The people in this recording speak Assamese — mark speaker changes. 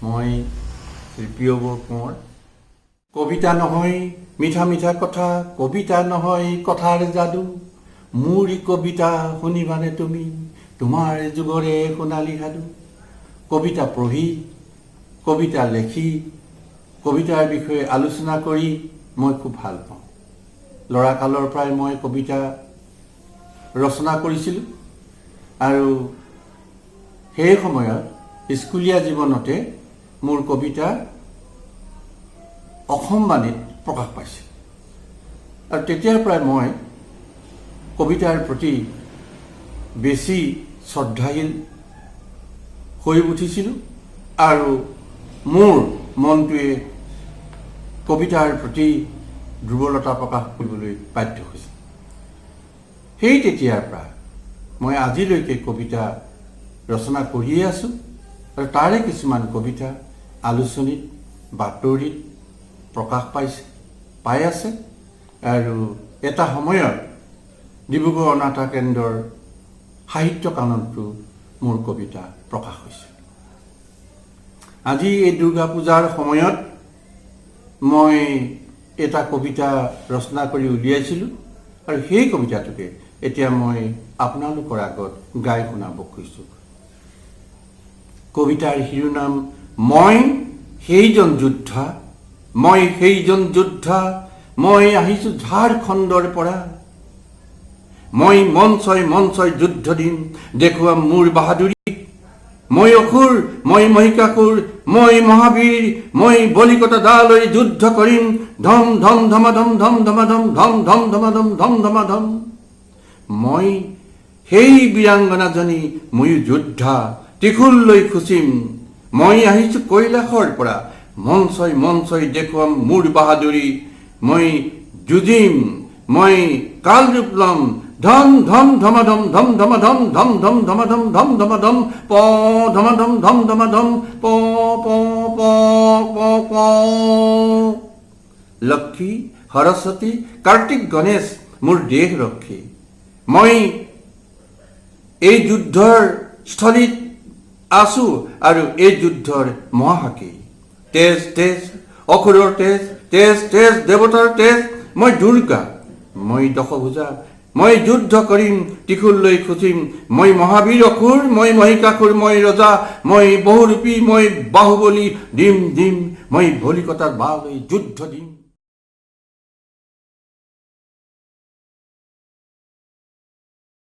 Speaker 1: মই শ্ৰী প্ৰিয়বৰ কোঁৱৰ। কবিতা নহয় মিঠা মিঠা কথা, কবিতা নহয় কথাৰ যাদু। মোৰ কবিতা শুনিবানে তুমি, তোমাৰ যুগৰে সোণালী সাধু। কবিতা পঢ়ি, কবিতা লেখি, কবিতাৰ বিষয়ে আলোচনা কৰি মই খুব ভাল পাওঁ। ল'ৰাকালৰ পৰাই মই কবিতা ৰচনা কৰিছিলোঁ আৰু সেই সময়ত স্কুলীয়া জীৱনতে মোৰ কবিতা অসম বাণীত প্ৰকাশ পাইছিল আৰু তেতিয়াৰ পৰাই মই কবিতাৰ প্ৰতি বেছি শ্ৰদ্ধাশীল হৈ উঠিছিলোঁ আৰু মোৰ মনটোৱে কবিতাৰ প্ৰতি দুৰ্বলতা প্ৰকাশ কৰিবলৈ বাধ্য হৈছিল। সেই তেতিয়াৰ পৰা মই আজিলৈকে কবিতা ৰচনা কৰিয়ে আছোঁ আৰু তাৰে কিছুমান কবিতা আলোচনীত, বাতৰিত প্ৰকাশ পাইছে, পাই আছে আৰু এটা সময়ত ডিব্ৰুগড় অনাতাঁৰ কেন্দ্ৰৰ সাহিত্য কাননতো মোৰ কবিতা প্ৰকাশ হৈছে। আজি এই দুৰ্গা পূজাৰ সময়ত মই এটা কবিতা ৰচনা কৰি উলিয়াইছিলোঁ আৰু সেই কবিতাটোকে এতিয়া মই আপোনালোকৰ আগত গাই শুনাব খুজিছোঁ। কবিতাৰ শিৰোনাম মই সেইজন যোদ্ধা। মই সেইজন যোদ্ধা, মই আহিছোঁ ঝাৰখণ্ডৰ পৰা। মই মঞ্চই মঞ্চই যুদ্ধ দিম, দেখুৱাম মোৰ বাহাদুৰী। মই অসুৰ, মই মহিষাসুৰ, মই মহাবীৰ। মই বলিকটা দা লৈ যুদ্ধ কৰিম, ধম ধম ধমাধম ধম ধমাধম ধম ধম ধমাধম ধম ধমাধম। মই সেই বীৰাংগনাজনী, ময়ো যোদ্ধা, ত্ৰিশূল লৈ খুচিম। মই আহিছো কৈলাসৰ পৰা, মঞ্চই মঞ্চই দেখুৱাম মোৰ বাহাদুৰী। মই যুঁজিম, মই কাল ৰূপ ল'ম, ধম ধম ধমাধম ধম ধমাধম ধম ধম ধমাধম ধম ধমাধম প ধমাধম ধম ধমাধম প প প প প। লক্ষী, সৰস্বতী, কাৰ্তিক, গণেশ মোৰ দেশ ৰক্ষী। মই এই যুদ্ধৰ স্থলীত আছো আৰু এই যুদ্ধৰ মহাসাক্ষী। তেজ তেজ অসুৰৰ তেজ, তেজ তেজ দেৱতাৰ তেজ। মই দুৰ্গা, মই দশভুজা। মই যুদ্ধ কৰিম, ত্ৰিশূল লৈ খুচিম। মই মহাবীৰ অসুৰ, মই মহিষাসুৰ, মই ৰজা, মই বহুৰূপী, মই বাহুবলী। দিম দিম, মই বলিকটাৰ দা লৈ যুদ্ধ দিম।